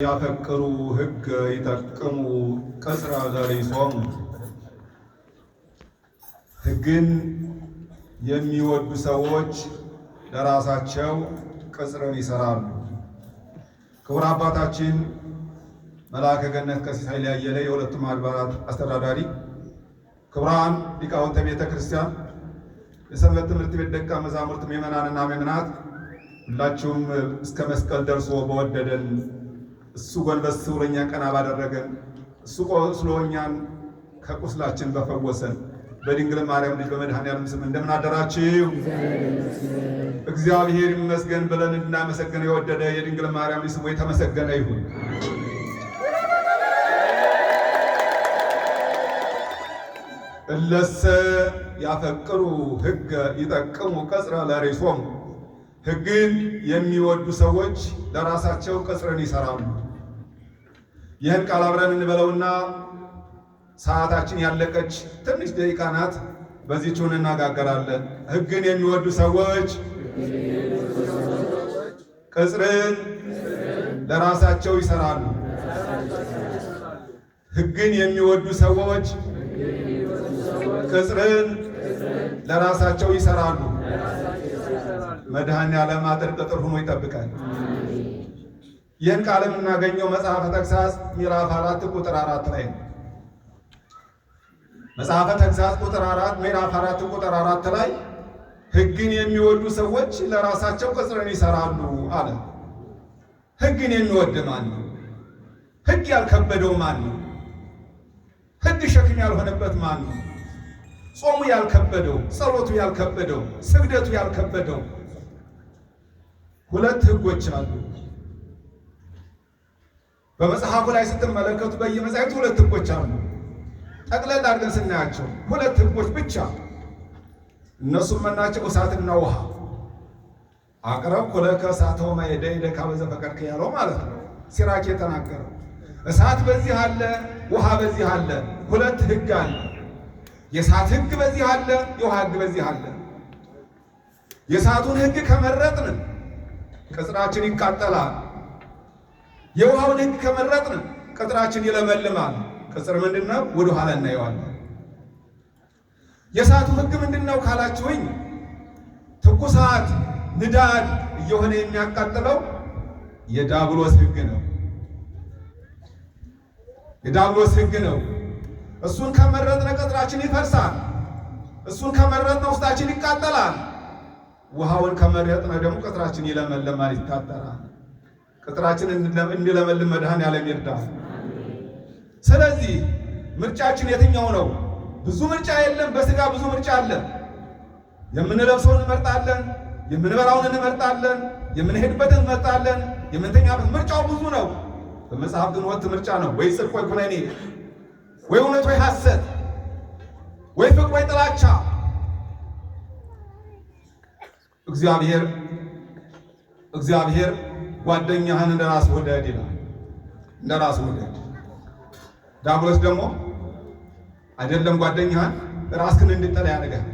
ያፈቅሩ ሕገ ይጠቅሙ ቅጽረ ዘርእሶሙ። ሕግን የሚወዱ ሰዎች ለራሳቸው ቅጽርን ይሰራሉ። ክቡር አባታችን መልአከ ገነት ቀሲስ ኃይሌ አየለ የሁለቱም አድባራት አስተዳዳሪ፣ ክቡራን ሊቃውንተ ቤተ ክርስቲያን፣ የሰንበት ትምህርት ቤት ደቀ መዛሙርት ምእመናንና ምእመናት፣ ሁላችሁም እስከ መስቀል ደርሶ በወደደን፣ እሱ ጎንበስ ብሎ እኛን ቀና ባደረገን፣ እሱ ቆስሎ እኛን ከቁስላችን በፈወሰን በድንግል ማርያም ልጅ በመድኃኔዓለም ስም እንደምን አደራችሁ? እግዚአብሔር ይመስገን ብለን እንድናመሰግነው የወደደ የድንግል ማርያም ልጅ ስሙ የተመሰገነ ይሁን። እለሰ ያፈቅሩ ሕገ ይጠቅሙ ቅጽረ ለርእሶሙ። ሕግን የሚወዱ ሰዎች ለራሳቸው ቅጽርን ይሰራሉ። ይህን ቃል አብረን እንበለውና ሰዓታችን ያለቀች ትንሽ ደቂቃ ናት። በዚህችው እንነጋገራለን። ሕግን የሚወዱ ሰዎች ቅጽርን ለራሳቸው ይሰራሉ። ሕግን የሚወዱ ሰዎች ቅጽርን ለራሳቸው ይሰራሉ። መድኃኔዓለም አጥር ቅጥር ሆኖ ይጠብቃል። ይህን ቃል የምናገኘው መጽሐፈ ተግሣጽ ምዕራፍ 4 ቁጥር 4 ላይ ነው። መጽሐፈ ተግሣጽ ቁጥር 4 ምዕራፍ 4 ቁጥር 4 ላይ ሕግን የሚወዱ ሰዎች ለራሳቸው ቅጽርን ይሰራሉ አለ። ሕግን የሚወድ ማን ነው? ሕግ ያልከበደው ማን ነው? ሕግ ሸክም ያልሆነበት ማን ነው? ጾሙ ያልከበደው፣ ጸሎቱ ያልከበደው፣ ስግደቱ ያልከበደው። ሁለት ሕጎች አሉ። በመጽሐፉ ላይ ስትመለከቱ በየመጻሕፍቱ ሁለት ሕጎች አሉ። ጠቅለል አድርገን ስናያቸው ሁለት ሕጎች ብቻ። እነሱም መናቸው? እሳትና ውሃ። አቅረብኩ ለከ እሳተ ወማየ ደይደካ በዘፈቀድከ ያለው ማለት ነው። ሲራክ የተናገረው እሳት በዚህ አለ፣ ውሃ በዚህ አለ። ሁለት ሕግ አለ። የእሳት ሕግ በዚህ አለ፣ የውሃ ሕግ በዚህ አለ። የእሳቱን ሕግ ከመረጥን ቅጽራችን ይቃጠላል። የውሃውን ሕግ ከመረጥን ቅጥራችን ይለመልማል። ቅጽር ምንድን ነው? ወደ ኋላ እናየዋለን። የእሳቱ ሕግ ምንድን ነው ካላችሁኝ፣ ትኩሳት ንዳድ እየሆነ የሚያቃጥለው የዳብሎስ ሕግ ነው። የዳብሎስ ሕግ ነው። እሱን ከመረጥን ቅጥራችን ይፈርሳል። እሱን ከመረጥን ውስጣችን ይቃጠላል። ውሃውን ከመረጥን ደግሞ ቅጥራችን ይለመልማል፣ ይታጠራል። ቅጥራችን እንዲለመልም መድኃኔዓለም ይርዳል። ስለዚህ ምርጫችን የትኛው ነው? ብዙ ምርጫ የለም። በስጋ ብዙ ምርጫ አለ። የምንለብሰውን እንመርጣለን፣ የምንበላውን እንመርጣለን፣ የምንሄድበትን እንመርጣለን፣ የምንተኛበት ምርጫው ብዙ ነው። በመጽሐፍ ግን ወጥ ምርጫ ነው። ወይ ጽድቅ ወይ ኩነኔ፣ ወይ እውነት ወይ ሐሰት፣ ወይ ፍቅር ወይ ጥላቻ። እግዚአብሔር እግዚአብሔር ጓደኛህን እንደ ራስ ውደድ ይላል። እንደ ራስ ውደድ። ዲያብሎስ ደግሞ አይደለም ጓደኛህን ራስህን እንድጠላ ያደርጋል።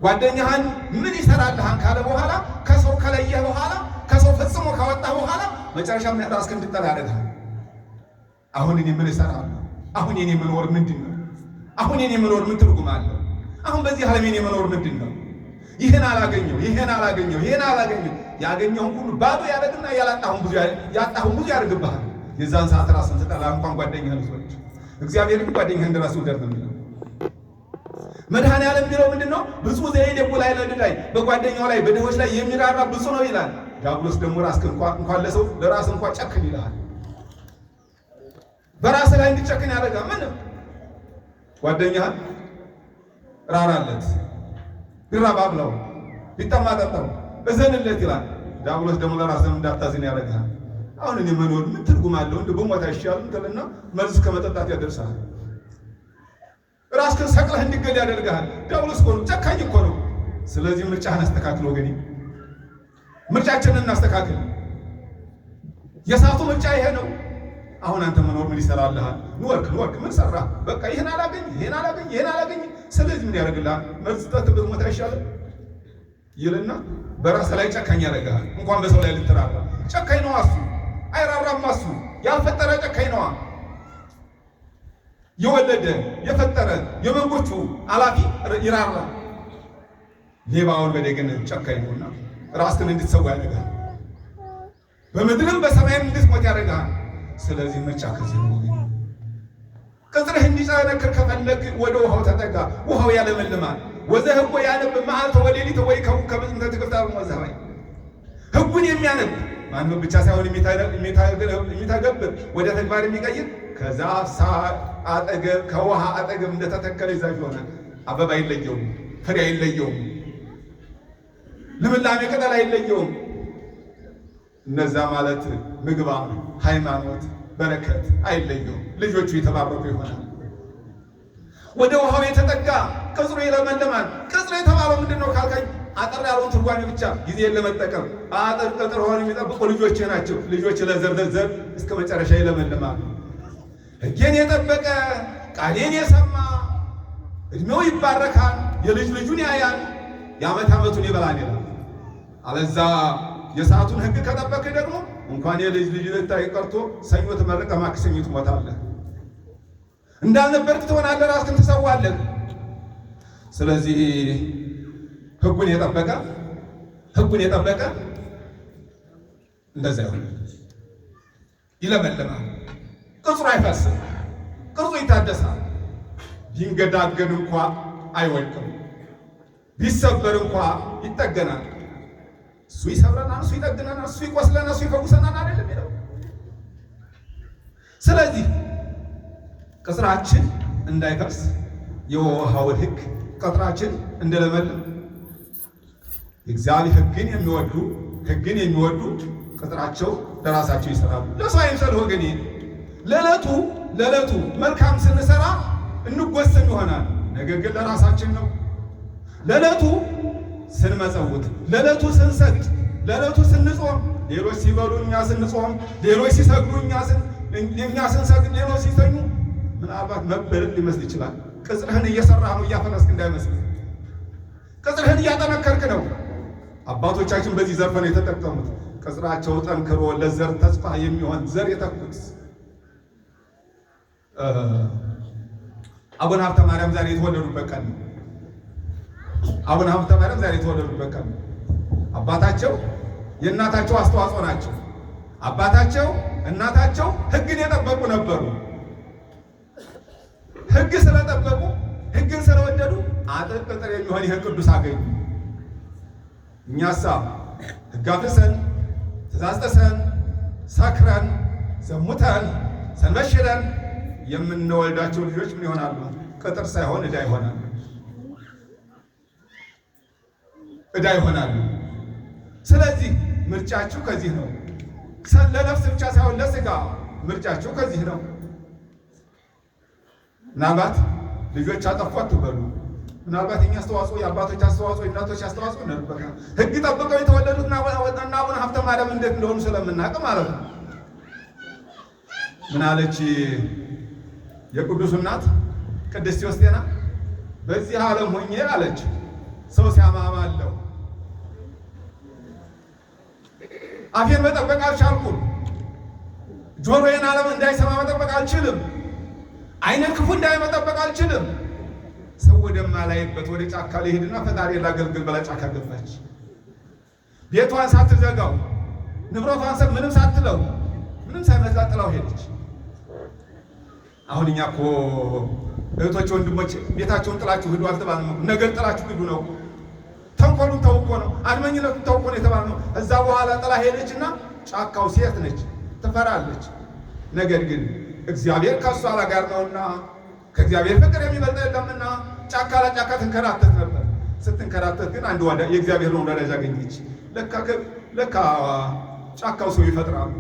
ጓደኛህን ምን ይሰራልሃን ካለ በኋላ፣ ከሰው ከለየህ በኋላ፣ ከሰው ፈጽሞ ካወጣህ በኋላ መጨረሻ ራስህን እንድጠላ ያደርጋል። አሁን እኔ ምን እሰራለሁ? አሁን የኔ መኖር ምንድን ነው? አሁን የኔ መኖር ምን ትርጉም አለው? አሁን በዚህ ዓለም የኔ መኖር ምንድን ነው? ይህን አላገኘው፣ ይህን አላገኘው፣ ይህን አላገኘው። ያገኘውን ሁሉ ባዶ ያደርግና ያላጣሁን ብዙ ያጣሁን ብዙ ያደርግብሃል። የዛን ሰዓት ራስን ትጠላ እንኳን ጓደኛህን ሰዎች። እግዚአብሔር ግን ጓደኛህን እንደራስ ውደድ ነው የሚለው። መድኃኔዓለም የሚለው ምንድን ነው? ብፁዕ ዘይደቁ ላይ ለድዳይ፣ በጓደኛው ላይ በድሆች ላይ የሚራራ ብፁዕ ነው ይላል። ዲያብሎስ ደግሞ ራስህ እንኳን ለሰው ለራስ እንኳን ጨክን ይልሃል። በራስህ ላይ እንዲጨክን ያደርጋል። ምን ጓደኛህን ራራለት፣ ቢራብ አብላው፣ ቢጠማ ጠጣው፣ እዘንለት ይላል። ዲያብሎስ ደግሞ ለራስህ እንዳታዝን ያደርግሃል። አሁን እኔ መኖር ምን ትርጉም አለው? እንደ በሞት አይሻልም ትልና መርዝ ከመጠጣት ያደርሳል። ራስህን ሰቅለህ እንዲገል ያደርግሃል። ዲያብሎስ እኮ ነው፣ ጨካኝ እኮ ነው። ስለዚህ ምርጫህን አስተካክል ወገኔ፣ ምርጫችንን እናስተካክል። የእሳቱ ምርጫ ይሄ ነው። አሁን አንተ መኖር ምን ይሰራልሃል? ኖርክ ኖርክ ምን ሰራ? በቃ ይህን አላገኝ፣ ይህን አላገኝ፣ ይህን አላገኝ። ስለዚህ ምን ያደርግልሃል? መርዝ ጠጥተህ ብትሞት አይሻልም ይልና በራስህ ላይ ጨካኝ ያደርግሃል። እንኳን በሰው ላይ ልትራራ ጨካኝ ነው እሱ። አይራራም። እሱ ያልፈጠረ ጨካኝ ነዋ። የወለደ የፈጠረ የመንጎቹ አላፊ ይራራል። ሌባ ወንበዴ ግን ጨካኝ ነውና ራስህን እንድትሰዋ ያደርጋል። በምድርም በሰማይም እንድትሞት ያደርጋል። ስለዚህ ምርጫ ከዚህ ነው። ቅጥርህ እንዲጠነክር ከፈለግ ወደ ውሃው ተጠጋ፣ ውሃው ያለመልማል። ወዘህጎ ያነብ መዓልተ ወሌሊተ ወይከውን ከመ ጥንተ ትክልተ ወዘሀበ። ህጉን የሚያነብ ማንበብ ብቻ ሳይሆን የሚተገብር ወደ ተግባር የሚቀይር ከዛፍ አጠገብ ከውሃ አጠገብ እንደተተከለ ዛፍ ይሆናል። አበባ አይለየውም፣ ፍሬ አይለየውም፣ ልምላሜ ቅጠል አይለየውም። እነዛ ማለት ምግባር፣ ሃይማኖት፣ በረከት አይለየውም። ልጆቹ የተባረኩ ይሆናል። ወደ ውሃው የተጠጋ ቅጽሩ ይለመልማል። ቅጽር የተባለው ምንድን ነው ካልካኝ አጠር ያለውን ትርጓሜ ብቻ ጊዜን ለመጠቀም አጥር ቅጥር ሆነው የሚጠብቁ ልጆች ናቸው። ልጆች ለዘር ለዘር እስከ መጨረሻ ይለመልማል። ሕጌን የጠበቀ ቃሌን የሰማ እድሜው ይባረካል፣ የልጅ ልጁን ያያል፣ የዓመት ዓመቱን ይበላል ይላል። አለዛ የሰዓቱን ሕግ ከጠበቅህ ደግሞ እንኳን የልጅ ልጅ ልታይ ቀርቶ ሰኞ ተመረቀ ማክሰኞ ትሞታለህ። እንዳልነበርክ ትሆናለህ፣ ራስህን ትሰዋለህ። ስለዚህ ሕጉን የጠበቀ ሕጉን የጠበቀ እንደዛ ይሆናል፣ ይለመልማል፣ ቅጽሩ አይፈርስም፣ ቅርጹ ይታደሳል። ቢንገዳገድ እንኳ አይወድቅም፣ ቢሰበር እንኳ ይጠገናል። እሱ ይሰብረናል፣ እሱ ይጠግነናል፣ እሱ ይቆስለናል፣ እሱ ይፈውሰናል አይደለም የሚለው። ስለዚህ ቅጽራችን እንዳይፈርስ የውሃውን ሕግ ቅጥራችን እንደለመልም እግዚአብሔር ሕግን የሚወዱ ሕግን የሚወዱ ቅጥራቸው ለራሳቸው ይሰራሉ። ለሰው አይምሰል ወገኔ። ለዕለቱ ለዕለቱ መልካም ስንሰራ እንጎሰም ይሆናል፣ ነገር ግን ለራሳችን ነው። ለዕለቱ ስንመጸውት፣ ለዕለቱ ስንሰግድ፣ ለዕለቱ ስንጾም፣ ሌሎች ሲበሉ እኛ ስንጾም፣ ሌሎች ሲሰግዱ እኛ ስንሰግድ፣ ሌሎች ሲተኙ ምናልባት መበለጥ ሊመስል ይችላል። ቅጽርህን እየሰራህ ነው፣ እያፈረስክ እንዳይመስል። ቅጽርህን እያጠነከርክ ነው። አባቶቻችን በዚህ ዘርፍ ነው የተጠቀሙት። ቅጽራቸው ጠንክሮ ለዘር ተስፋ የሚሆን ዘር የተኩት አቡነ ሀብተ ማርያም ዛሬ የተወለዱበት ቀን ነው። አቡነ ሀብተ ማርያም ዛሬ የተወለዱበት ቀን ነው። አባታቸው የእናታቸው አስተዋጽኦ ናቸው። አባታቸው እናታቸው ሕግን የጠበቁ ነበሩ። ሕግ ስለጠበቁ ሕግን ስለወደዱ አጥር ቅጥር የሚሆን ይህን ቅዱስ አገኙ። እኛሳ ሕግ አፍርሰን ትእዛዝ ጥሰን ሰክረን ዘሙተን ሰንበሽረን የምንወልዳቸው ልጆች ምን ይሆናሉ? ቅጥር ሳይሆን ዕዳ ይሆናሉ። ዕዳ ይሆናሉ። ስለዚህ ምርጫችሁ ከዚህ ነው። ለነፍስ ብቻ ሳይሆን ለስጋ ምርጫችሁ ከዚህ ነው። ምናልባት ልጆች አጠፉ አትበሉ። ምናልባት የኛ አስተዋጽኦ፣ የአባቶች አስተዋጽኦ፣ የእናቶች አስተዋጽኦ ይኖርበታል። ሕግ ጠብቀው የተወለዱት እና አቡነ ሀብተ ማርያም እንዴት እንደሆኑ ስለምናውቅ ማለት ነው። ምን አለች የቅዱሱ እናት ቅድስት ዮስቴና? በዚህ ዓለም ሆኜ አለች ሰው ሲያማማለሁ አፌን መጠበቅ አልቻልኩም። ጆሮዬን ዓለም እንዳይሰማ መጠበቅ አልችልም። ዓይንን ክፉ እንዳይ መጠበቅ አልችልም። ሰው ወደማላይበት ወደ ጫካ ልሄድና ፈጣሪ ላገልግል ብላ ጫካ ገባች። ቤቷን ሳትዘጋው ንብረቷን ምንም ሳትለው ምንም ሳይመስላት ጥላው ሄደች። አሁን እኛ እኮ እህቶች ወንድሞች ቤታቸውን ጥላችሁ ሂዱ አልተባልንም። ነገር ጥላችሁ ሂዱ ነው። ተንኮሉን ተው እኮ ነው። አድመኝነቱን ተው እኮ ነው የተባልነው። እዛ በኋላ ጥላ ሄደችና ጫካው ሴት ነች፣ ትፈራለች። ነገር ግን እግዚአብሔር ከእሷ ጋር ነውና ከእግዚአብሔር ፍቅር የሚበልጥ የለምና ጫካ ለጫካ ትንከራተት ነበር። ስትንከራተት ግን አንድ ወዳ የእግዚአብሔር ወዳጅ አገኘች። ለካ ጫካው ሰው ይፈጥራል።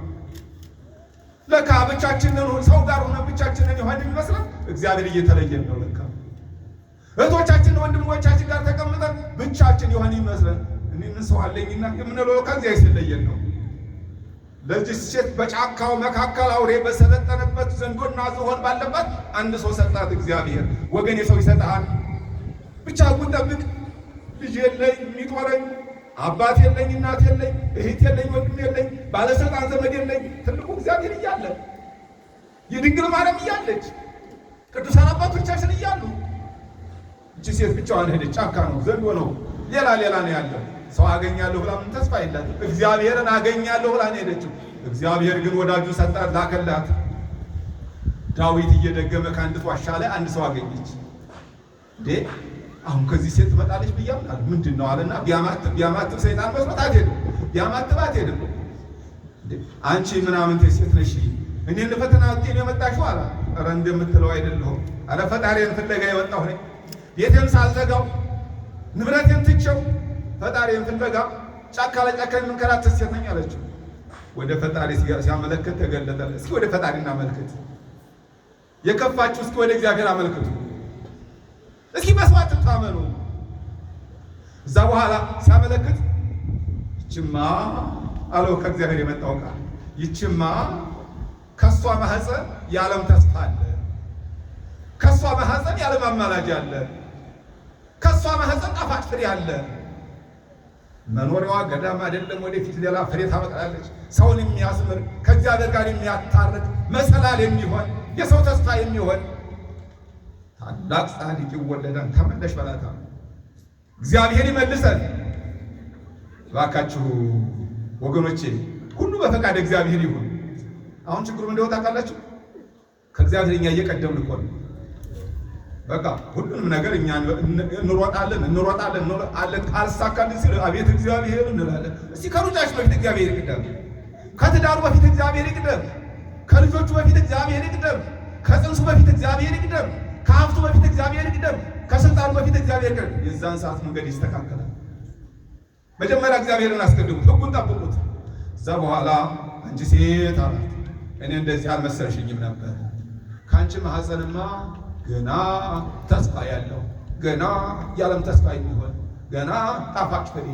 ለካ ብቻችንን ሰው ጋር ሆነ ብቻችንን የሆን የሚመስለን እግዚአብሔር እየተለየን ነው። ለካ እህቶቻችን ወንድሞቻችን ጋር ተቀምጠን ብቻችን የሆን ይመስለን እኔ ምን ሰው አለኝና የምንለው ለካ እግዚአብሔር ሲለየን ነው። ለዚህ ሴት በጫካው መካከል አውሬ በሰለጠነበት ዘንዶና ዝሆን ባለበት አንድ ሰው ሰጣት እግዚአብሔር። ወገን የሰው ይሰጥሃል። ብቻ ሕጉን ጠብቅ። ልጅ የለኝ የሚጦረኝ፣ አባት የለኝ፣ እናት የለኝ፣ እህት የለኝ፣ ወንድም የለኝ፣ ባለስልጣን ዘመድ የለኝ። ትልቁ እግዚአብሔር እግዚአብሔር እያለ፣ የድንግል ማርያም እያለች፣ ቅዱሳን አባቶቻችን እያሉ እቺ ሴት ብቻዋን ሄደች። ጫካ ነው፣ ዘንዶ ነው፣ ሌላ ሌላ ነው ያለው። ሰው አገኛለሁ ብላ ምን ተስፋ የላትም። እግዚአብሔርን አገኛለሁ ብላ ነው ሄደችው። እግዚአብሔር ግን ወዳጁ ሰጣት፣ ላከላት። ዳዊት እየደገመ ከአንዲት ዋሻ ላይ አንድ ሰው አገኘች። እንዴ አሁን ከዚህ ሴት ትመጣለች ብዬ አምናለሁ። ምንድን ነው አለና ቢያማትብ ቢያማትብ ሰይጣን መስሎት አትሄድም፣ ቢያማትብ አትሄድም። አንቺ ምናምን ሴት ነሽ፣ እኔን ለፈተና ልትይ ነው የመጣሽው አላት። ኧረ እንደምትለው አይደለሁም። ኧረ ፈጣሪን ፍለጋ የመጣሁ ነኝ። ቤቴን ሳልዘጋው ንብረቴን ትቼው ፈጣሪን ፍለጋ ጫካ ለጫካ የምንከራተት ሴት ነኝ አለችው። ወደ ፈጣሪ ሲያመለክት ተገለጠ። እስኪ ወደ ፈጣሪ እናመልክት። የከፋችሁ እስኪ ወደ እግዚአብሔር አመልክቱ። እስኪ መስዋዕት ታመኑ። እዛ በኋላ ሲያመለክት ይችማ አለው ከእግዚአብሔር የመጣው ቃል፣ ይችማ ከሷ ማህፀን የዓለም ተስፋ አለ፣ ከሷ ማህፀን የዓለም አማላጅ አለ፣ ከሷ ማህፀን ጣፋጭ ፍሬ አለ። መኖሪያዋ ገዳም አይደለም፣ ወደፊት ሌላ ፍሬ ታበቅላለች። ሰውን የሚያስምር ከእግዚአብሔር ጋር የሚያታርቅ መሰላል የሚሆን የሰው ተስፋ የሚሆን ታላቅ ጻድቅ ይወለዳል። ተመለሽ በላታ። እግዚአብሔር ይመልሰን። እባካችሁ ወገኖቼ ሁሉ በፈቃድ እግዚአብሔር ይሁን። አሁን ችግሩ እንደው ታውቃላችሁ፣ ከእግዚአብሔር እኛ እየቀደምን እኮ ነው። በቃ ሁሉንም ነገር እኛ እንሮጣለን እንሮጣለን እንሮጣለን፣ ካልሳካልን ሲል አቤት እግዚአብሔር እንላለን። እስቲ ከሩጫችሁ በፊት እግዚአብሔር ይቅደም። ከትዳሩ በፊት እግዚአብሔር ይቅደም። ከልጆቹ በፊት እግዚአብሔር ይቅደም። ከጽንሱ በፊት እግዚአብሔር ይቅደም። ከሀብቱ በፊት እግዚአብሔር ይቅደም። ከስልጣኑ በፊት እግዚአብሔር ይቅደም። የዛን ሰዓት መንገድ ይስተካከላል። መጀመሪያ እግዚአብሔርን አስቀድሙት፣ ሕጉን ጠብቁት። እዛ በኋላ አንቺ ሴት አላት፣ እኔ እንደዚህ አልመሰልሽኝም ነበር። ከአንቺ ማህፀንማ ገና ተስፋ ያለው፣ ገና የዓለም ተስፋ የሚሆን፣ ገና ጣፋጭ ፍሬ፣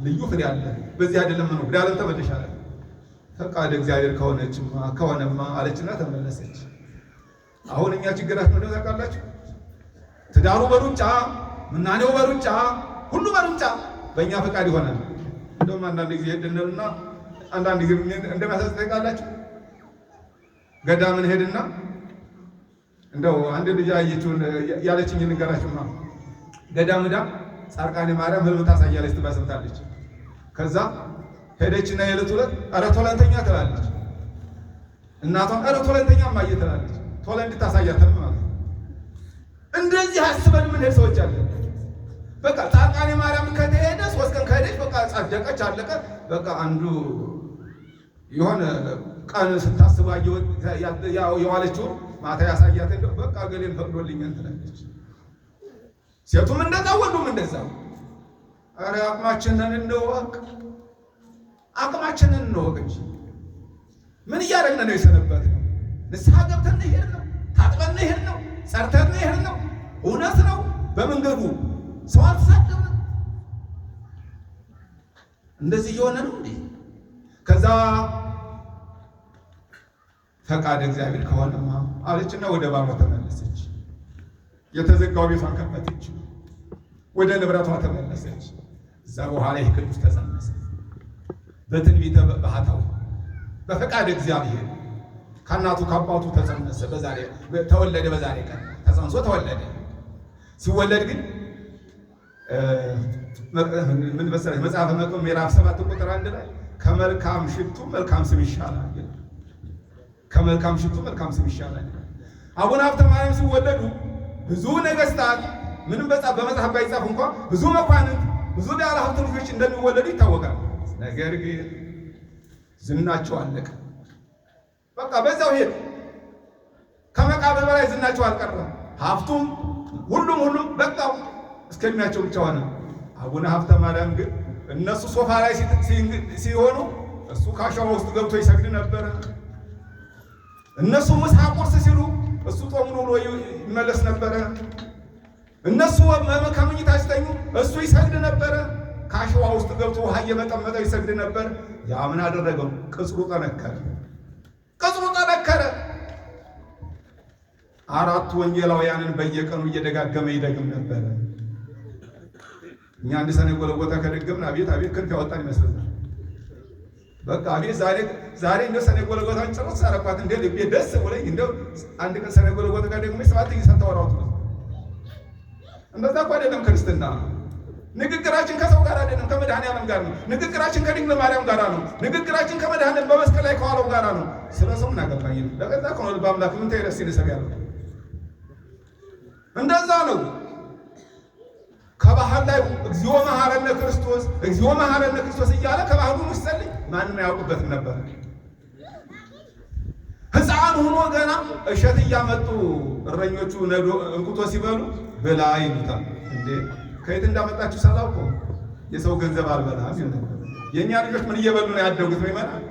ልዩ ፍሬ አለ። በዚህ አይደለም ነው ወደ ዓለም ተመለሽ አላት። ፈቃድ እግዚአብሔር ከሆነችማ ከሆነማ አለችና ተመለሰች። አሁን እኛ ችግራችን ምንድነው ታውቃላችሁ? ትዳሩ በሩጫ፣ ምናኔው በሩጫ፣ ሁሉ በሩጫ በእኛ ፈቃድ ይሆናል። እንደውም አንዳንድ ጊዜ ሄድንልና አንዳንድ ጊዜ እንደሚያሳዝን ታውቃላችሁ። ገዳምን ሄድና እንደው አንድ ልጅ አየችውን ያለችኝ ንገራችሁማ። ገዳም ዳ ጻድቃኔ ማርያም ህልም ታሳያለች ትባል ሰምታለች። ከዛ ሄደችና የዕለት ዕለት ኧረ ቶሎ እንተኛ ትላለች። እናቷን ኧረ ቶሎ እንተኛ እማዬ ትላለች። ቶሎ እንድታሳያት ህልም ማለት ነው። እንደዚህ አስበን የምንሄድ ሰዎች አለን። በቃ ጻድቃኔ ማርያም ከተሄደ 3 ቀን ከሄደች በቃ ጸደቀች፣ አለቀ። በቃ አንዱ የሆነ ቀን ስታስባ የዋለችው ማታ ያሳያት እንደው በቃ ገሌን ፈቅዶልኛል ትላለች። ሴቱም እንደዛ ወንዱም እንደዛ። ኧረ አቅማችንን እንወቅ፣ አቅማችንን እንወቅ እንጂ ምን እያደረግን ነው የሰነበት ነው? ንስሐ ገብተን ነው የሄድነው? ታጥበን ነው የሄድነው? ጸርተን ነው የሄድነው? እውነት ነው። በመንገዱ ሰው አልተሳደብንም። እንደዚህ እየሆነ ነው እንዴ? ከዛ ፈቃድ እግዚአብሔር ከሆነማ አለችና ወደ ባሏ ተመለሰች። የተዘጋው ቤቷን ከፈተች፣ ወደ ንብረቷ ተመለሰች። እዛ በኋላ ይህ ቅዱስ ተጸነሰ በትንቢተ ባህታው በፈቃድ እግዚአብሔር ከእናቱ ከአባቱ ተጸነሰ። በዛሬ ተወለደ። በዛሬ ቀን ተጸንሶ ተወለደ። ሲወለድ ግን ምን መሰለህ፣ መጽሐፈ መክብብ ምዕራፍ 7 ቁጥር 1 ላይ ከመልካም ሽቱ መልካም ስም ይሻላል። ከመልካም ሽቱ መልካም ስም ይሻላል። አቡነ ሀብተ ማርያም ሲወለዱ ብዙ ነገስታት ምንም በመጽሐፍ ባይጻፍ እንኳን ብዙ መኳንንት፣ ብዙ ባለ ሀብት ልጆች እንደሚወለዱ ይታወቃል። ነገር ግን ዝናቸው አለቀ። በቃ በዛው ሄዱ። ከመቃብር በላይ ዝናቸው አልቀረም። ሀብቱም ሁሉም ሁሉም በቃው እስከ ዕድሜያቸው ብቻ ሆነ። አቡነ ሀብተ ማርያም ግን እነሱ ሶፋ ላይ ሲሆኑ እሱ ካሸዋ ውስጥ ገብቶ ይሰግድ ነበረ። እነሱ ምሳ ቁርስ ሲሉ እሱ ጦሙን ውሎ ይመለስ ነበረ። እነሱ ከመኝታ ሲተኙ እሱ ይሰግድ ነበረ። ካሸዋ ውስጥ ገብቶ ውሃ እየመጠመጠ ይሰግድ ነበር። ያ ምን አደረገው? ቅጽሩ ጠነከረ። ቅጽሩ ጠነከረ። 4 ወንጌላውያንን በየቀኑ እየደጋገመ ይደግም ነበረ። እኛ አንድ ሰኔ ጎለጎታ ከደገምን አቤት አቤት ክንፍ ያወጣን ይመስለናል። በቃ አቤት ዛሬ ዛሬ እንደው ሰኔ ጎልጎታን ጨርስ አረኳት። እንደ ልቤ ደስ ብሎኝ እንደው አንድ ቀን ሰኔ ጎልጎታ ጋር ደግሞ 7 ጊዜ ሳታወራው። እንደዛ እኮ አይደለም ክርስትና። ንግግራችን ከሰው ጋር አይደለም፣ ከመድኃኔዓለም ጋር ነው። ንግግራችን ከድንግል ማርያም ጋር ነው። ንግግራችን ከመድኃኔዓለም በመስቀል ላይ ከዋለው ጋር ነው። ስለ ሰው ምን አገባኝ? ለገዛ እኮ ነው። በአምላክ ምን ተይረስ ይነሰብ ያለው እንደዛ ነው። ከባህር ላይ እግዚኦ መሐረነ ክርስቶስ፣ እግዚኦ መሐረነ ክርስቶስ እያለ ከባህሩ ሲጸልይ ማንም አያውቅበትም ነበር። ሕፃን ሆኖ ገና እሸት እያመጡ እረኞቹ ነዶ እንኩቶ ሲበሉ ብላ ይሉታል። እንዴ፣ ከየት እንዳመጣችሁ ሳላውቀው የሰው ገንዘብ አልበላም ይል ነበር። የእኛ ልጆች ምን እየበሉ ነው ያደጉት? ምእመናን፣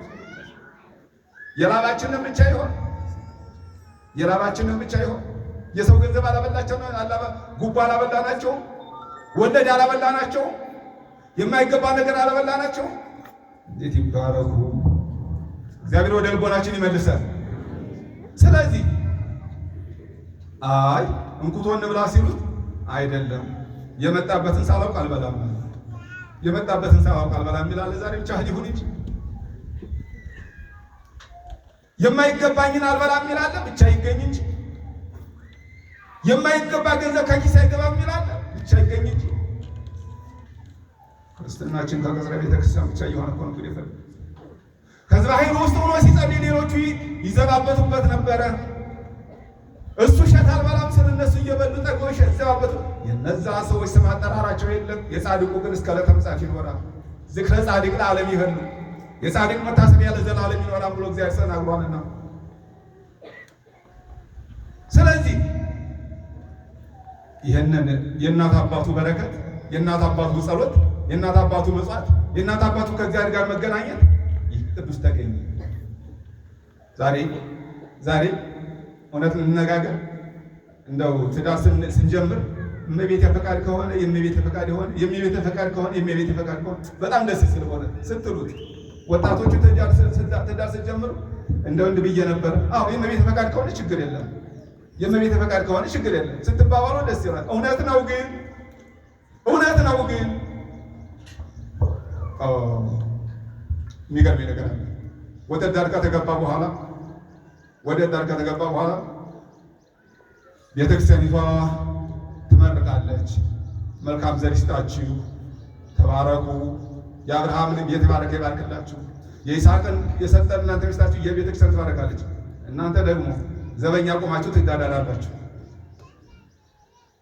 የላባችንን ብቻ ይሆን? የላባችንን ብቻ ይሆን? የሰው ገንዘብ አላበላቸው፣ ጉቦ አላበላናቸው፣ ወለድ አላበላናቸው፣ የማይገባ ነገር አላበላናቸው። እንዴት ይባረኩ! እግዚአብሔር ወደ ልቦናችን ይመልሳል። ስለዚህ አይ እንኩቶ እንብላ ሲሉት አይደለም፣ የመጣበትን ሳላውቅ አልበላም፣ የመጣበትን ሳላውቅ አልበላም ይላል። ዛሬ ብቻ ይሁን እንጂ የማይገባኝን አልበላም ይላል። ብቻ ይገኝ እንጂ የማይገባ ገንዘብ ከኪስ አይገባም ይላል። ብቻ ይገኝ እንጂ። ክርስትናችን ከቅጽረ ቤተክርስቲያን ብቻ እየሆነ እኮ ነው። እንግዲህ ከዚህ ኃይል ውስጥ ሆኖ ሲጸልይ ሌሎቹ ይዘባበቱበት ነበረ። እሱ እሸት አልበላም ስል እነሱ እየበሉ ጠግበው እሸት ይዘባበቱ። የነዛ ሰዎች ስም አጠራራቸው የለም። የጻድቁ ግን እስከ ዕለተ ምጽአት ይኖራል። ዝክረ ጻድቅ ለዓለም ይሆን፣ የጻድቅ መታሰቢያ ለዘላለም ይኖራል ብሎ እግዚአብሔር ተናግሯልና። ስለዚህ ይህንን የእናት አባቱ በረከት፣ የእናት አባቱ ጸሎት፣ የእናት አባቱ ምጽዋት፣ የእናት አባቱ ከእግዚአብሔር ጋር መገናኘት ይህ ቅዱስ ተገኘ። ዛሬ ዛሬ እውነት እንነጋገር፣ እንደው ትዳር ስንጀምር እመቤቴ ፈቃድ ከሆነ፣ የእመቤቴ ፈቃድ የሆነ፣ የእመቤቴ ፈቃድ ከሆነ፣ የእመቤቴ ፈቃድ ከሆነ በጣም ደስ ስለሆነ ስትሉት፣ ወጣቶቹ ትዳር ስትጀምሩ እንደው እንድ ብዬ ነበረ። አዎ፣ የእመቤቴ ፈቃድ ከሆነ ችግር የለም፣ የእመቤቴ ፈቃድ ከሆነ ችግር የለም ስትባባሉ ደስ ይላል። እውነት ነው ግን፣ እውነት ነው ግን የሚገርም ነገር አለ። ወደ ዳር ከተገባ በኋላ፣ ወደ ዳር ከተገባ በኋላ ቤተክርስቲያኒቷ ትመርቃለች። መልካም ዘር ይስጣችሁ፣ ተባረኩ። የአብርሃምን የተባረከ ይባርክላችሁ፣ የይስሐቅን የሰጠን እናንተ ይስጣችሁ። የቤተክርስቲያን ትባረካለች። እናንተ ደግሞ ዘበኛ ቆማችሁ ትዳዳራላችሁ።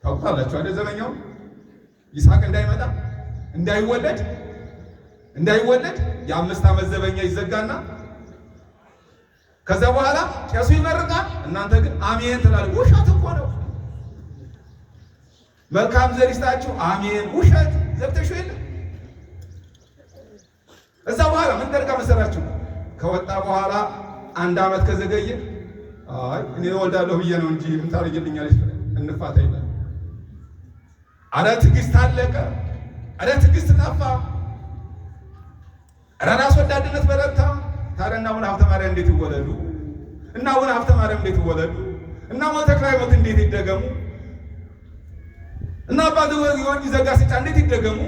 ታውቃላችሁ አይደል? ዘበኛው ይስሐቅ እንዳይመጣ፣ እንዳይወለድ፣ እንዳይወለድ የ5 ዓመት ዘበኛ ይዘጋና ከዛ በኋላ ቄሱ ይመርቃል። እናንተ ግን አሜን ትላለህ። ውሸት እኮ ነው። መልካም ዘር ይስጣችሁ አሜን። ውሸት ዘግተሽው የለ። እዛ በኋላ ምን ደርጋ መሰላችሁ? ከወጣ በኋላ አንድ ዓመት ከዘገየ አይ እኔ እወልዳለሁ ብዬ ነው እንጂ ምን ታደርጊልኛለች? እንፋታ ይላል። አረ ትዕግስት አለቀ። አረ ትዕግስት ጠፋ። አረ ራስ ወዳድነት በረታ። ታዲያ እና አቡነ ሀብተ ማርያም እንዴት ይወለዱ? እና አቡነ ሀብተ ማርያም እንዴት ይወለዱ? እና አቡነ ተክለ ሃይማኖት እንዴት ይደገሙ? እና አባ ጊዮርጊስ ዘጋስጫ እንዴት ይደገሙ?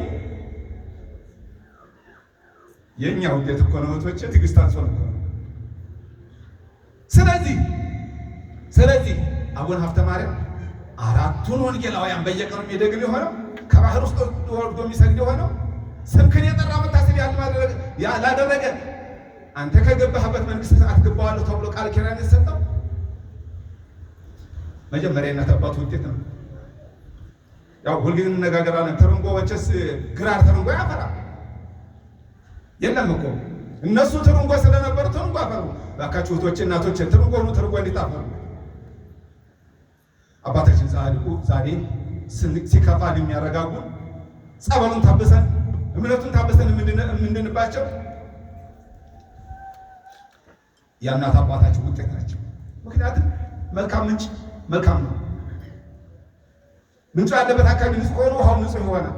የኛ ውጤት እኮ ነው እህቶቼ፣ ትዕግስት አንሶን እኮ ነው። ስለዚህ አቡነ ሀብተ ማርያም አራቱን ወንጌላውያን በየቀኑ የሚደግም የሆነው፣ ከባህር ውስጥ ወርዶ የሚሰግድ የሆነው፣ ስምክን የጠራ መታሰቢያ ላደረገ አንተ ከገባህበት መንግስተ ሰማያት አስገባዋለሁ ተብሎ ቃል ኪዳን የተሰጠው መጀመሪያ የእናት አባቱ ውጤት ነው። ያው ሁልጊዜ እንነጋገራለን። ትርንጎ መቼስ ግራር ትርንጎ ያፈራል የለም እኮ። እነሱ ትርንጎ ስለነበሩ ትርንጎ አፈሩ። እባካችሁ እህቶቼ፣ እናቶቼ ትርንጎ ሁኑ፣ ትርንጎ እንዲታፈሩ። አባታችን ጻድቁ ዛሬ ሲከፋን የሚያረጋጉን፣ ጸበሉን ታብሰን እምነቱን ታብሰን የምንድንባቸው የእናት አባታቸው ውጤት ናቸው። ምክንያቱም መልካም ምንጭ መልካም ነው። ምንጩ ያለበት አካባቢ ንጹህ ከሆነ ውሃው ንጹህ ይሆናል።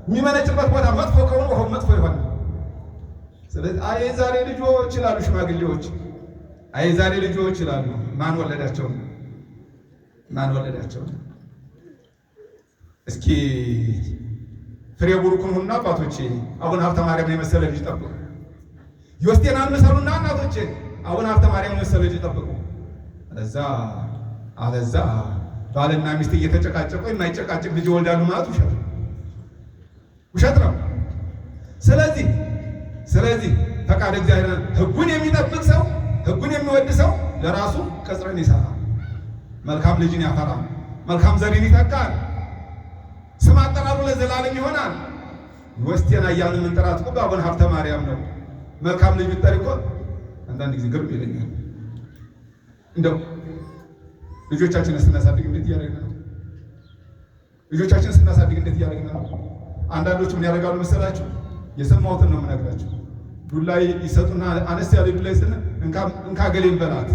የሚመነጭበት ቦታ መጥፎ ከሆነ ውሃው መጥፎ ይሆናል። ስለዚህ አይ ዛሬ ልጆች ይላሉ ሽማግሌዎች፣ አይ ዛሬ ልጆች ይላሉ። ማን ወለዳቸው? ማን ወለዳቸው? እስኪ ፍሬ ቡሩክን ሁኑ አባቶቼ። አቡነ ሀብተ ማርያምን የመሰለ ልጅ ጠብቁ። ዮስቴናን ምሰሉና እናቶቼ አቡነ ሀብተ ማርያም የመሰለ ልጅ ጠብቁ። አለዛ አለዛ ባልና ሚስት እየተጨቃጨቁ የማይጨቃጨቅ ልጅ ይወልዳሉ ማለት ውሸት ነው፣ ውሸት ነው። ስለዚህ ስለዚህ ፈቃድ እግዚአብሔር ሕጉን የሚጠብቅ ሰው ሕጉን የሚወድ ሰው ለራሱ ቅጽርን ይሰራል፣ መልካም ልጅን ያፈራል፣ መልካም ዘርን ይተካል፣ ስም አጠራሩ ለዘላለም ይሆናል። ወስቴና እያልን የምንጠራት እኮ በአቡነ ሀብተ ማርያም ነው። መልካም ልጅ ብትጠሪ እኮ አንዳንድ ጊዜ ግርም ይለኛል። እንደው ልጆቻችንን ስናሳድግ እንዴት እያደረግን ነው? ልጆቻችንን ስናሳድግ እንዴት እያደረግን ነው? አንዳንዶቹ ምን ያደርጋሉ መሰላችሁ? የሰማሁትን ነው የምነግራችሁ። ዱላ ይሰጡና አነስ ያለ ዱላ ይሰጥና እንካ እገሌን በላት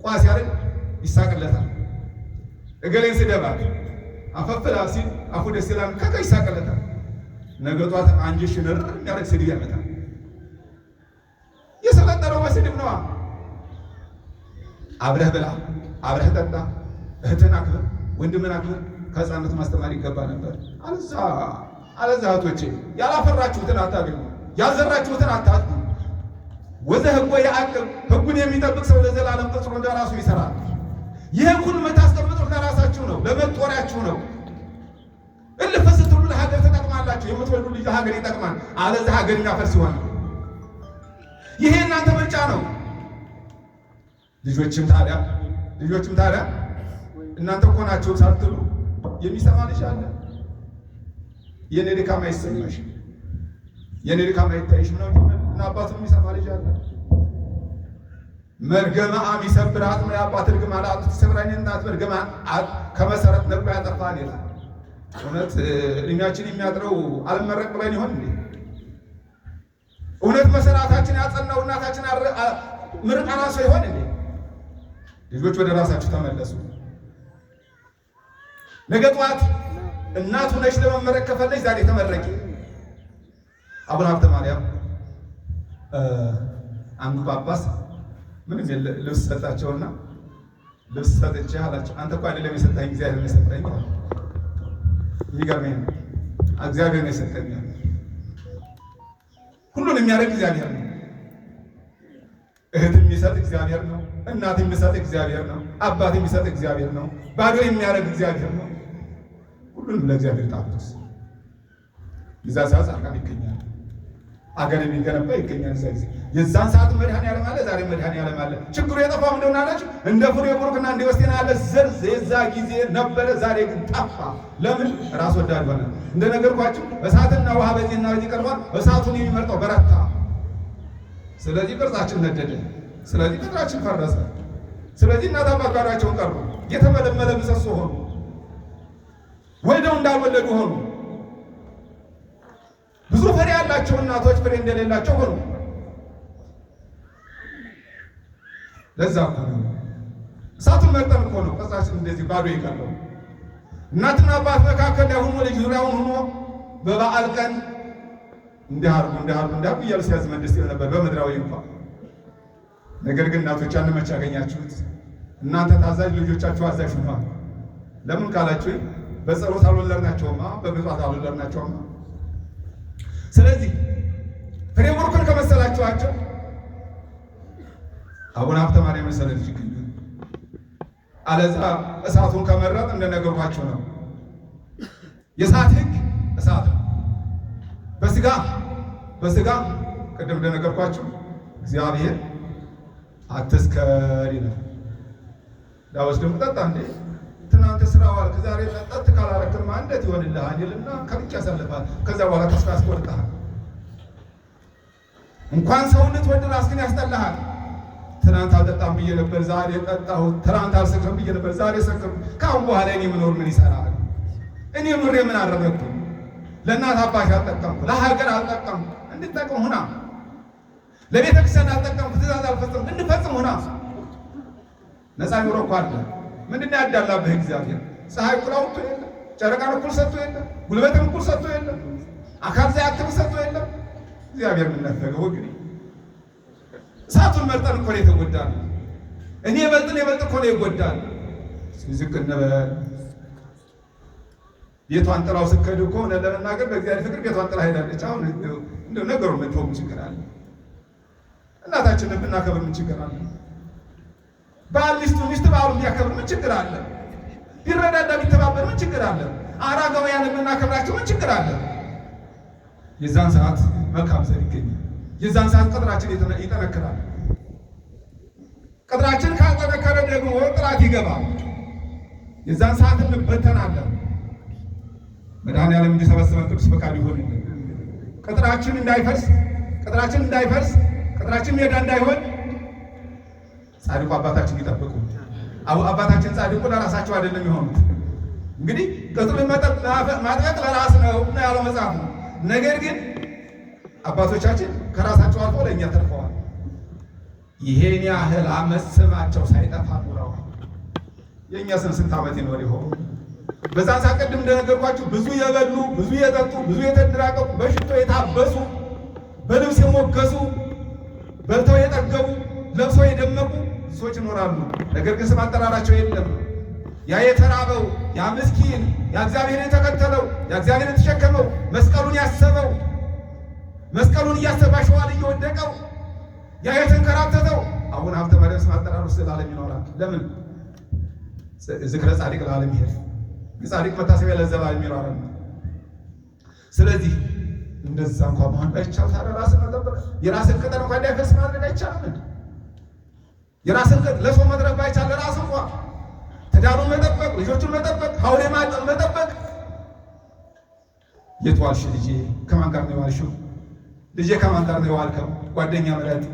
ቋ ሲያደርግ ይሳቅለታል። እገሌን ስደባት አፈፍላ ሲል አፉ ደስ ይላል፣ ከካ ይሳቅለታል። ነገ ጧት አንጀሽን እርር የሚያደርግ ስድብ ያመጣል። የሰለጠነው በስድብ ነዋ። አብረህ ብላ፣ አብረህ ጠጣ፣ እህትህን አክብር፣ ወንድምህን አክብር። ከሕፃንነቱ ማስተማር ይገባ ነበር። አለዛ አለዛ እህቶቼ ያላፈራችሁትን አታገኙ፣ ያልዘራችሁትን አታጥፉ። ወዘ ሕጎ የዐቅብ ሕጉን የሚጠብቅ ሰው ለዘላለም ቅጽሩ እንደራሱ ይሰራል። ይህን ሁሉ የምታስቀምጡት ለራሳችሁ ነው፣ ለመጦሪያችሁ ነው። እልፍ ስትሉ ለሀገር ትጠቅማላችሁ። የምትወልዱ ልጅ ለሀገር ይጠቅማል። አለዛ ሀገር የሚያፈርስ ይሆናል። ይሄ እናንተ ምርጫ ነው። ልጆችም ታዲያ ልጆችም ታዲያ እናንተ እኮ ናችሁ ሳትሉ የሚሰማ ልጅ አለ። የኔ ድካም አይሰማሽም፣ የኔ ድካም አይታይሽም ነው እና አባቱን የሚሰማ ልጅ አለ። መርገመ አብ ይሰብር አጥመ የአባት እርግማን አጥንት ይሰብራል፣ የእናት እርግማን ከመሰረት ነቅሎ ያጠፋል ይላል። እውነት እድሜያችን የሚያጥረው አልመረቅ ብለን ይሆን እንዴ? እውነት መሰራታችን ያጸናው እናታችን ምርቃና ሰው ይሆን እንዴ? ልጆች ወደ ራሳችሁ ተመለሱ። ነገ ጠዋት እናት ሆነሽ ለመመረቅ ከፈለሽ ዛሬ ተመረቂ። አቡነ ሀብተ ማርያም አንዱ ጳጳስ ምንም የለ ልብስ ሰጣቸውና ልብስ ሰጥቼ አላቸው። አንተ እኮ አይደለም የሰጠኸኝ እግዚአብሔር ነው የሰጠኝ። የሚገርመኝ ነው እግዚአብሔር ነው የሰጠኝ። ሁሉን የሚያደርግ እግዚአብሔር ነው። እህት የሚሰጥ እግዚአብሔር ነው። እናት የሚሰጥ እግዚአብሔር ነው። አባት የሚሰጥ እግዚአብሔር ነው። ባዶ የሚያደርግ እግዚአብሔር ነው። ሁሉንም ለእግዚአብሔር ጣሉት። የዛ ሰዓት ጻድቃን ይገኛል። አገር የሚገነባ ይገኛል። እዛ ጊዜ የዛን ሰዓት መድኃኔዓለም አለ፣ ዛሬ መድኃኔዓለም አለ። ችግሩ የጠፋው እንደሆነ አላችሁ እንደ ፍሬ ቡሩክና እንደ ወስቴና ያለ ዘር የዛ ጊዜ ነበረ፣ ዛሬ ግን ጠፋ። ለምን? ራስ ወዳድ ሆነ። እንደነገርኳችሁ እሳትና ውሃ በዚህና በዚህ ቀርቧል። እሳቱን የሚመርጠው በረታ። ስለዚህ ቅርጻችን ነደደ። ስለዚህ ቅጥራችን ፈረሰ። ስለዚህ እናት አባት ባዷቸውን ቀሩ። የተመለመለ ምሰሶ ሆኑ። ወልደው እንዳልወለዱ ሆኑ። ብዙ ፍሬ ያላቸው እናቶች ፍሬ እንደሌላቸው ሆኑ። ለዛ እኮ ነው እሳቱን መርጠን እኮ ነው ቅርጻችን እንደዚህ ባዶ የቀረው። እናትና አባት መካከል ላይ ሆኖ ልጅ ዙሪያውን ሆኖ በበዓል ቀን እንዲህ አድርጉ እንዲህ አድርጉ እንዲህ አድርጉ እያሉ ሲያዝመን ደስ ይል ነበር በምድራዊ እንኳ። ነገር ግን እናቶች ያን መቼ ያገኛችሁት? እናንተ ታዛዥ ልጆቻችሁ አዛዥ ሆነዋል። ለምን ካላችሁ በጸሎት አልወለድናቸውማ፣ በምጽዋት አልወለድናቸውማ። ስለዚህ ፍሬ ቡሩክን ከመሰላችኋቸው አቡነ ሀብተ ማርያም መሰለ ልጅ ይገኛል። አለዛ እሳቱን ከመረጥ እንደነገርኳችሁ ነው። የእሳት ሕግ እሳት ነው። በስጋ በስጋ ቅድም እንደነገርኳችሁ እግዚአብሔር አትስከር ይላል። ዳዊት ደግሞ ጠጣ እንዴ ትናንት ስራ ዋልክ፣ ዛሬ ጠጥ ካላረክማ እንዴት ይሆንልሃል? ይልና ከልክ ያሳልፋል። ከዛ በኋላ ተስፋ ያስቆርጥሃል። እንኳን ሰውን ልትወድ ራስህን ያስጠላሃል። ትናንት አልጠጣም ብዬ ነበር፣ ዛሬ ጠጣሁ። ትናንት አልሰክርም ብዬ ነበር፣ ዛሬ ሰክርኩ። ከአሁን በኋላ እኔ መኖር ምን ይሰራል? እኔ ኑሬ ምን አደረግኩ? ለእናት አባሽ አልጠቀምኩ፣ ለሀገር አልጠቀምኩ። እንድጠቅም ሁና ለቤተ ክርስቲያን አልጠቀምኩ፣ ትእዛዝ አልፈጸምኩ፣ እንድፈጽም ሁና። ነፃ ኑሮ እኮ አለ። ምንድን ነው ያዳላብህ እግዚአብሔር? ፀሐይ እኩል አውጥቶ የለ፣ ጨረቃን እኩል ሰጥቶ የለ፣ ጉልበትን እኩል ሰጥቶ የለ፣ አካል ዘያክል ሰጥቶ የለ። እግዚአብሔር ምን ነፈገው ወግኔ? እሳቱን መርጠን እኮ ነው የተጎዳነው። እኔ በልጥ እኔ በልጥ እኮ ነው የጎዳን። ዝቅ እንበል። ቤቷን ጥላው ስትሄድ እኮ እውነት ለመናገር በእግዚአብሔር ፍቅር ቤቷን ጥላ ሄዳለች። አሁን እንደው ነገሩ መተውም ችግር አለ። እናታችንን ብናከብር ምን ችግር አለ? ባል ሚስቱ ሚስት ባሉን ቢያከብር ምን ችግር አለ? ቢረዳዳ ቢተባበር ምን ችግር አለ? አረጋውያንን ብናከብራቸው ምን ችግር አለ? የዛን ሰዓት መልካም ዘር ይገኛል። የዛን ሰዓት ቅጥራችን ይጠነክራል። ቅጥራችን ካልጠነከረ ደግሞ ጥራት ይገባል። የዛን ሰዓት እንበተናለን። መድኃኔዓለም እንዲሰበስበን ቅዱስ ፈቃድ ይሆንልን። ቅጥራችን እንዳይፈርስ ቅጥራችን እንዳይፈርስ ቅጥራችን ሜዳ እንዳይሆን ጻድቁ አባታችን ይጠብቁ። አባታችን ጻድቁ ለራሳቸው አይደለም የሆኑት። እንግዲህ ቅጥርን ማጥበቅ ለራስ ነው ነው ያለው መጽሐፉ። ነገር ግን አባቶቻችን ከራሳቸው አልፎ ለእኛ ተርፈዋል። ይሄን ያህል ዓመት ስማቸው ሳይጠፋ ኑረዋል። የእኛ ስም ስንት ዓመት ይኖር ይሆን? በዛን ሰዓት ቅድም እንደነገርኳችሁ ብዙ የበሉ፣ ብዙ የጠጡ፣ ብዙ የተንደላቀቁ፣ በሽቶ የታበሱ፣ በልብስ የሞገሱ፣ በልተው የጠገቡ፣ ለብሰው የደመቁ ሰዎች ይኖራሉ። ነገር ግን ስም አጠራራቸው የለም። ያ የተራበው፣ ያ ምስኪን፣ ያ እግዚአብሔርን የተከተለው፣ ያ እግዚአብሔርን የተሸከመው፣ መስቀሉን ያሰበው፣ መስቀሉን እያሰበ አሸዋ ላይ እየወደቀው፣ ያ የተንከራተተው አቡነ ሀብተ ማርያም ስም አጠራሩ ዘላለም ይኖራል። ለምን? ዝክረ ጻድቅ ለዓለም ይሄድ፣ የጻድቅ መታሰቢያ ለዘላለም ይኖራል። ስለዚህ እንደዛ እንኳን መሆን ባይቻል ታዲያ ራስን መጠበቅ የራስን ቅጥር እንኳን እንዳይፈርስ ማድረግ አይቻልም እንዴ? የራስን ቅጥር ለሰው መትረፍ ባይቻል ለራስ እንኳን ትዳሩን መጠበቅ፣ ልጆቹን መጠበቅ፣ ሐውሬ መጠበቅ። የት ዋልሽ ልጄ? ከማን ጋር ነው የዋልሽው? ልጄ ከማን ጋር ነው የዋልከው? ጓደኛ ምረጥ።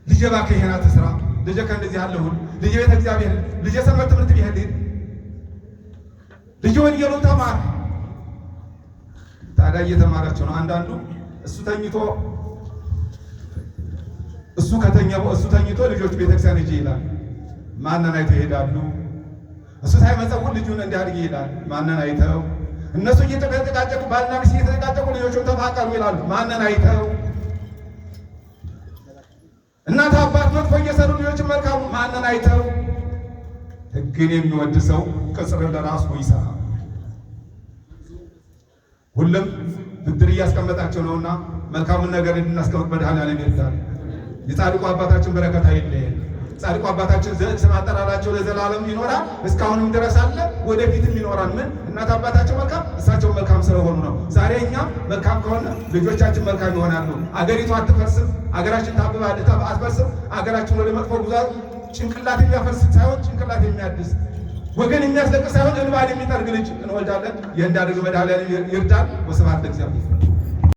ልጄ እባክህ ይሄን አትስራ፣ ልጄ ከእንደዚህ አለሁን፣ ልጄ ቤተ እግዚአብሔር፣ ልጄ ሰንበት ትምህርት ቤት ሂድ፣ ልጄ ወንጌሉን ተማር። ታዲያ እየተማራቸው ነው። አንዳንዱ እሱ ተኝቶ እሱ ከተኛ እሱ ተኝቶ ልጆቹ ቤተክርስቲያን ሂጂ ይላል። ማንን አይተው ይሄዳሉ? እሱ ሳይመጸውት ልጁን እንዲያድግ ይላል። ማንን አይተው? እነሱ እየተጨቃጨቁ ባልና ሚስት እየተጨቃጨቁ ልጆቹን ተፋቀሩ ይላሉ። ማንን አይተው? እናት አባት መጥፎ እየሰሩ ልጆችን መልካሙ ማንን አይተው? ሕግን የሚወድ ሰው ቅጽር ለራሱ ይሰራል። ሁሉም ብድር እያስቀመጣቸው ነውና መልካሙን ነገር እንድናስቀምጥ መድኃኔዓለም ይርዳል። የጻድቁ አባታችን በረከት አይለየን። ጻድቁ አባታችን ስም አጠራራቸው ለዘላለም ይኖራል። እስካሁንም ድረስ አለ፣ ወደፊትም ይኖራል። ምን እናት አባታቸው መልካም፣ እሳቸው መልካም ስለሆኑ ነው። ዛሬ እኛ መልካም ከሆነ ልጆቻችን መልካም ይሆናሉ። አገሪቱ አትፈርስም፣ አገራችን ታብባለች፣ አትፈርስም። አገራችን ወደ መጥፎ ጉዛት ጭንቅላት የሚያፈርስ ሳይሆን ጭንቅላት የሚያድስ፣ ወገን የሚያስለቅስ ሳይሆን እንባን የሚጠርግ ልጅ እንወልዳለን። ይህ እንዳደርግ መድኃኔዓለም ይርዳል። ወስብሐት ለእግዚአብሔር።